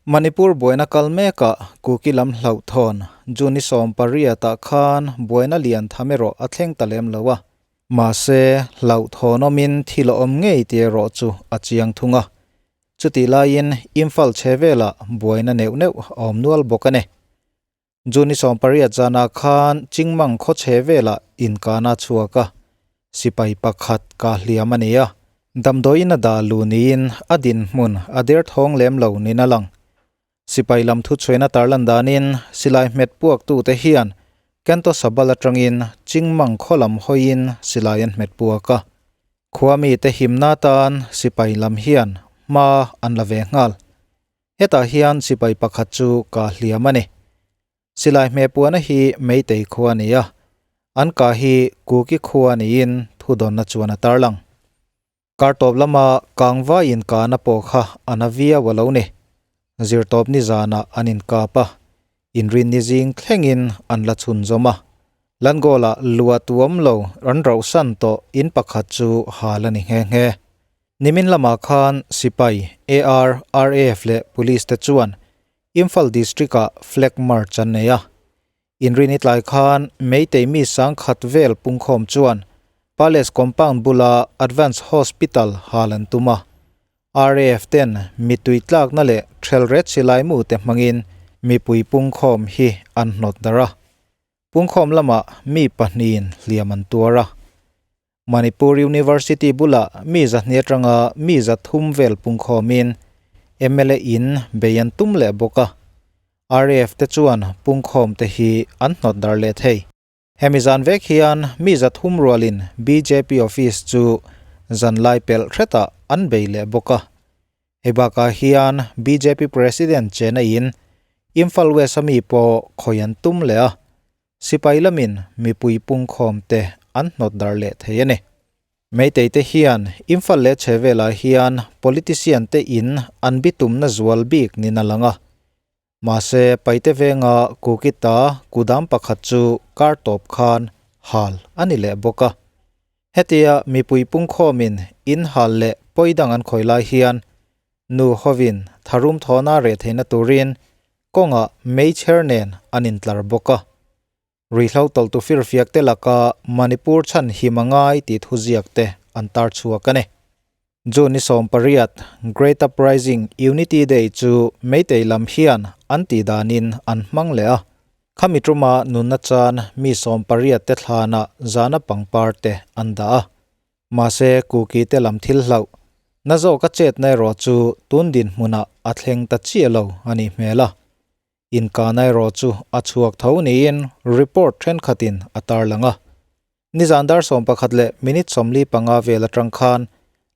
Manipur buaina kal mekah Kuki lam hlauhthawn June ni 18 ah khan buaina lian tham erawh a thleng ta lem lo a. Mahse, hlauhthawn awmin thil a awm ngei tih erawh chu a chiang thung a. Chutih laiin Imphal chhe velah buaina neuh neuh a awm nual bawk a ni. June ni 18 zanah khan Chingmang khaw chhe velah inkana a chhuak a, sipai pakhat kah hliam a ni a. Damdawiin a dah luh niin a dinhmun a derthawng lem lo niin a lang. Sipai lam thuchhuaina tarlan danin silai hmet puaktute hian Kento Sabal atangin Chingmang khaw lam hawiin silai an hmet puak a. Khua mite himna atan sipai lam hian hma an la ve nghal. Hetah hian sipai pakhat chu ka hliam a ni. Silai hmehpuahna hi Meitei khua a ni a, an ka hi Kuki khua niin thudawnna chuan a tarlang. Kartawp lama Kangva inkahna pawh kha a na viau a lo ni. Zirtawp nizanah an inkap a, inrinni zing thlengin an la chhunzawm a. Langola lua tuam lo an rauhsan tawh in pakhat chu hal a ni nghe nghe. Nimin lamah khan sipai, AR, RAF leh Police te chuan Imphal District-ah Flag March an nei a. Inrini tlai khan Meitei mi sangkhat vel pungkhawm chuan Palace Compound bula Advance Hospital hal an tum a. RAF ten mitui tlakna leh thelret silaimu te hmangin mipui pungkhawm hi an hnawt darh a. Pungkhawm lamah mi pahnihin hliam an tuar a. Manipur University bulah mi zahnih atanga mi zathum vel pungkhawmin mla in bei an tum leh bawk a, RAF te chuan pungkhawm te hi an hnawt dar leh thei. Hemi zan vek hian mi zathum rualin bjp office chu zanlai pelh hretah an bei leh bawk a. Hei bakah hian bjp President chena in Imphal West a mi pawh khawi an tum leh a, Sipai lamin mipui pungkhawm te an hnawt dar leh thei a ni. Meitei te hian Imphal leh chhevelah hian politician te in an bitumna zual bik nin a lang a. Mahse Paite venga Kukita kudam pakhat chu kar tawp khan hal a ni leh bawk a. Hetia mipui pungkhawmin in hal leh pawi dang an khawi lai hian Nu hovin tharum thawna reh theihna turin kawngah meichher nen an intlar bawk a. Ruihhlo tawlhtu firfiak te laka Manipur chhan him a ngai tih thuziak te an tar chhuak a ni. June ni 18, Great Uprising Unity Day chu Meitei lam hian an tih danin an hmang leh a. Khami tuma nunna chan mi 18 te thlanah zana pangpar te an dah a. Mahse, Kuki te lam thil hlauh na zawk a chetna erawh chu tun dinhmunah a thleng ta chiah lo a nih hmel a. Inkahna erawh chu a chhuak tho niin report thenkhatin a tarlang a. Nizan dar 11 leh minute 45 vel atang khan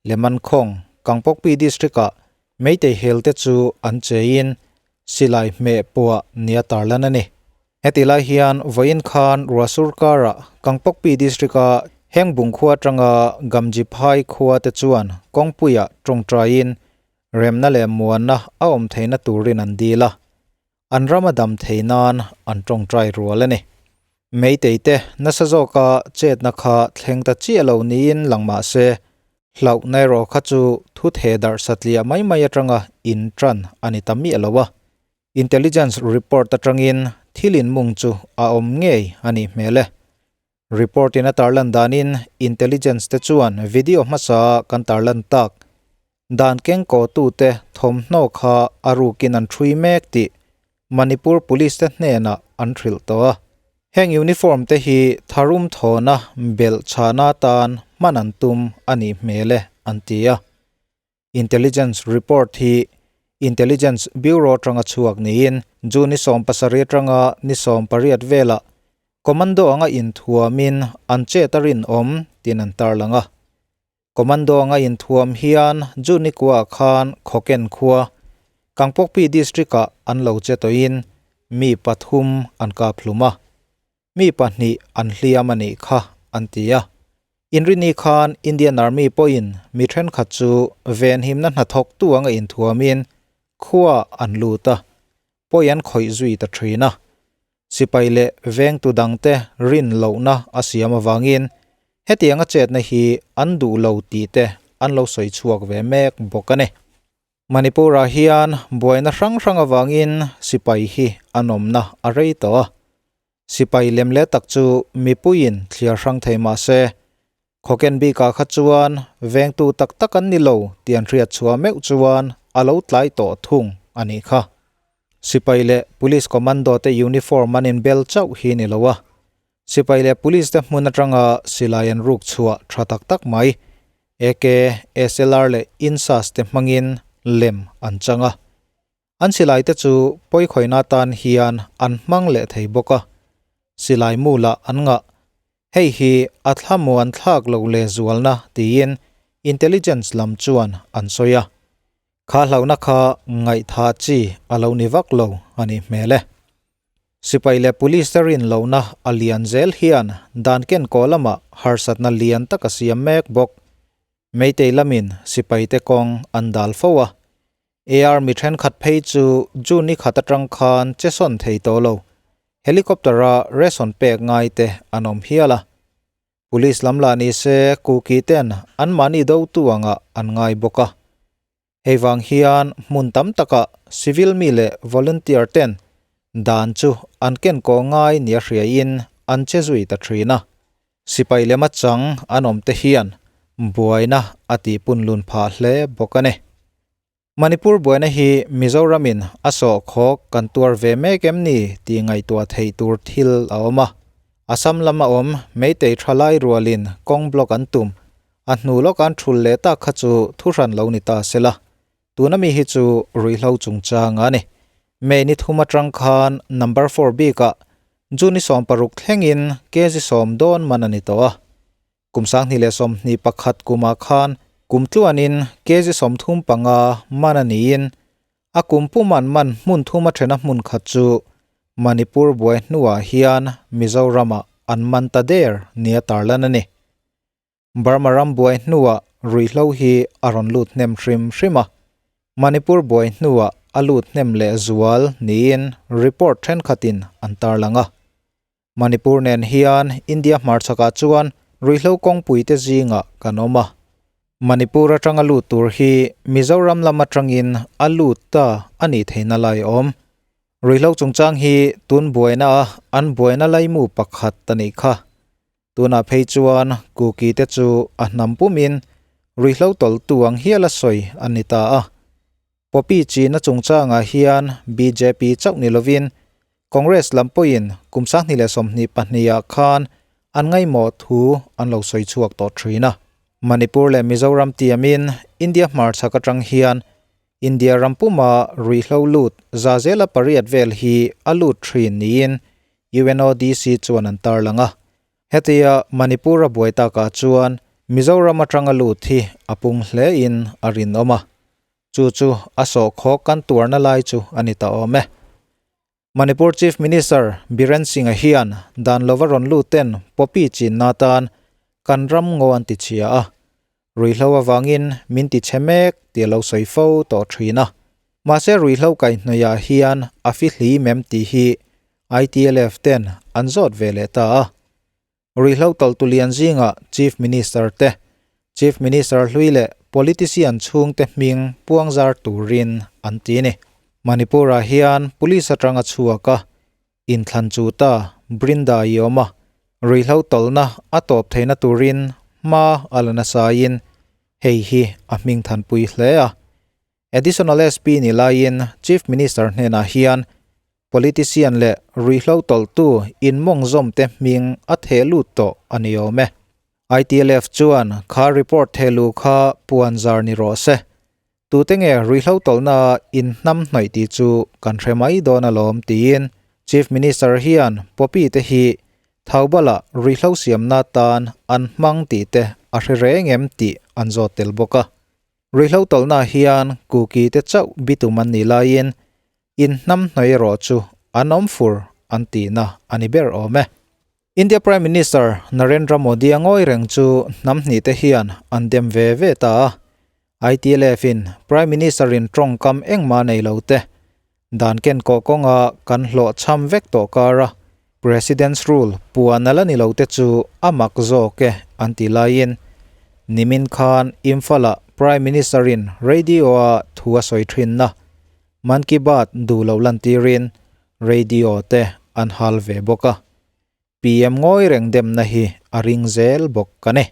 Lemankhawng, Kangpokpi District-ah Meitei hel te chu an cheiin silai hmeh puah nia tarlan a ni. Heti lai hian vawiin khan Ruasur karah Kangpokpi District-a Hengbung khua atanga Gamjiphai khua te chuan kawngpuiah tawngtaiin remna leh muanna a awm theihna turin an dil a, an ram a dam thei nan an tawngtai rual a ni. Meitei te nasa zawka chetna kha thleng ta chiah lo niin lang mah se, hlauhna erawh kha chu thu theh darh satliah mai mai atanga in tan a ni ta miah lo a. Intelligence report atangin thil inmung chu a awm ngei a nih hmel e. Report in a tarlan danin intelligence te chuan video hmasa kan tarlan tak dan keng kawhtute thawmhnaw kha a rukin an thui mek tih Manipur Police te hnenah an hrilh tawh a. Heng uniform te hi tharum thawna belh chhahna atan hman an tum a nih hmel e an ti a. Intelligence report hi Intelligence Bureau atanga chhuak niin June ni 17 atanga ni 18 velah Commando anga inthuamin an chet a rinawm tiin an tarlang a. Commando anga inthuam hian June ni kuaah khan Khawken khua, Kangpokpi District-ah an lo che tawhin mi pathum an kap hlum a. Mi pahnih an hliam a nih kha an ti a. Inrini khan Indian Army pawhin mi thenkhat chu venhimna hnathawktu anga inthuamin khua an lut a, pawi an khawih zui ta thin a. Sipai leh vengtu dangte rin lohna a siam avangin hetianga chetna hi an duh lo tih te an lo sawi chhuak ve mek bawk a ni. Manipur-ah hian buaina hrang hrang avangin sipai hi an awmna a rei tawh a. Sipai lem leh tak chu mipuiin thliar hrang thei mah se, khawken bikah kha chuan vengtu tak tak an ni lo tih an hriat chhuah meuh chuan a lo tlai tawh thung a nih kha. Sipai leh Police Commando te uniform an inbel chauh hi ni lo a, Sipai leh Police te hmun atanga silai an ruk chhuah tha tak tak mai. AK, SLR leh INSAS te hmangin lem an chang a. An silai te chu pawikhawina tan hian an hmang leh thei bawk a. Silai mu lah an ngah. Hei hi a thlamuan thlak loh leh zualna tiin Intelligence lam chuan an sawi a. Kha hlauhna kha ngaihthah chi a lo ni vak lo a nih hmel e. Sipai leh Police te rin lohna a lian zel hian dan ken kaw lamah harsatna lian tak a siam mek bawk. Meitei lamin sipai te kawng an dal fo a. AR mi thenkhat phei chu June ni khat atang khan che sawn thei tawh lo. Helicopter-a ration pek ngai te an awm hial a. Police lam lah ni se Kuki ten anmahni dotu angah an ngai bawk a. Hei vang hian hmun tam takah civil mi leh volunteer ten dan chu an ken kaw ngai nia hriaiin an che zui ta thin a. Sipai lema chang an awm te hian buaina a tihpunlun phah hle bawk a ni. Manipur buaina hi Mizoramin a sawhkhawk kan tuar ve mek em ni tih ngaihtuah theih tur thil a awm a. Assam lama awm Meitei thalai rualin kawng block an tum, a hnu lawk an thul leh tak kha chu thuhran lo ni ta se la. Tuna mi hi chu ruihhlo chungchang a ni. May ni thum atang khan number four bikah June ni 16 thlengin kg sawm dawn man a ni tawh a. Kum 2021 kumah khan kum tluanin kg 35 man a niin a kum puman man hmun thuma thena hmun khat chu Manipur buai hnuah hian Mizoramah an man ta der nia tarlan a ni. Burma ram buai hnuah ruihhlo hi a rawn lut hnem hrim hrim a, Manipur buai hnuah a lut hnem lehzual niin report thenkhatin an tarlang a. Manipur nen hian India hmarchhakah chuan ruihhlo kawngpuite zingah kan awm a. Manipur atanga lut tur hi Mizoram lam atangin a lut ta a nih theihna lai awm. Ruihhlo chungchang hi tun buaina a an buaina laimu pakhat a nih kha. Tunah phei chuan Kuki te chu a hnam pumin ruihhlo tawlhtu ang hiala sawi a ni ta a. Poppy china chungchangah hian bjp chauh ni lovin Congress lam pawhin kum 2022 ah khan an ngaihmawh thu an lo sawi chhuak tawh thin a. Manipur leh Mizoram tiamin India hmarchhak atang hian India ram puma ruihhlo lut za zela pariat vel hi a lut thin niin UNODC chuan an tarlang a. Hetia Manipur a buai takah chuan Mizoram atanga lut hi a pung hlein a rinawm a. Chu chu a sawhkhawk kan tuarna lai chu a ni ta awm e. Manipur Chief Minister Biren Singh-a hian dan lova rawn lut ten poppy chinna atan kan ram ngaw an ti chhia a, ruihhlo avangin min ti chhe mek tih a lo sawi fo tawh thin a. Mahse ruihhlo kaihhnawihah hian a fihlim em tih hi ITLF ten an zawt ve leh ta a. Ruihhlo tawlhtu lian zingah Chief Minister te, Chief Minister hlui leh politician chhungte hming puangzar turin an ti ni. Manipur-ah hian police atanga chhuak a, inthlan chu ta Brinda i awm a, ruihhlo tawlhna a tawp theihna turin hma a la nasaiin hei hi a hming thanpui hle a. Additional SP ni laiin Chief Minister hnenah hian Politician leh ruihhlo tawlhtu inmawngzawmte hming a theh lut tawh a ni awm e. ITLF chuan kha report theh luh kha puan zar ni rawh se. Tute nge ruihhlo tawlhna inhnam hnawih tih chu kan hre mai dawn alawm tiin Chief Minister hian Poppy te hi Thoubal-ah ruihhlo siamna tan an hmang tih te a hre reng em tih an zawt tel bawk a. Ruihhlo tawlhna hian Kuki te chauh bitum an nih laiin In hnam hnawih erawh chu an awm fur an tihna a ni ber awm e. India Prime Minister Narendra Modi a ngawi reng chu hnam hnih te hian an dem ve ve ta a. ITLF in Prime Minister in tawngkam engmah nei lo te dan ken kawh kawnga kan hlawhchham vek tawh kara President's Rule puan a la ni lo te chu a mak zawk e an ti laiin nimin khan Imphal-ah. Prime Minister-in radio-a thu a sawi thinna Mann Ki Baat duh loh lantirin radio te an hal ve bawk a. PM ngawi reng demna hi a ring zel bawk a ni.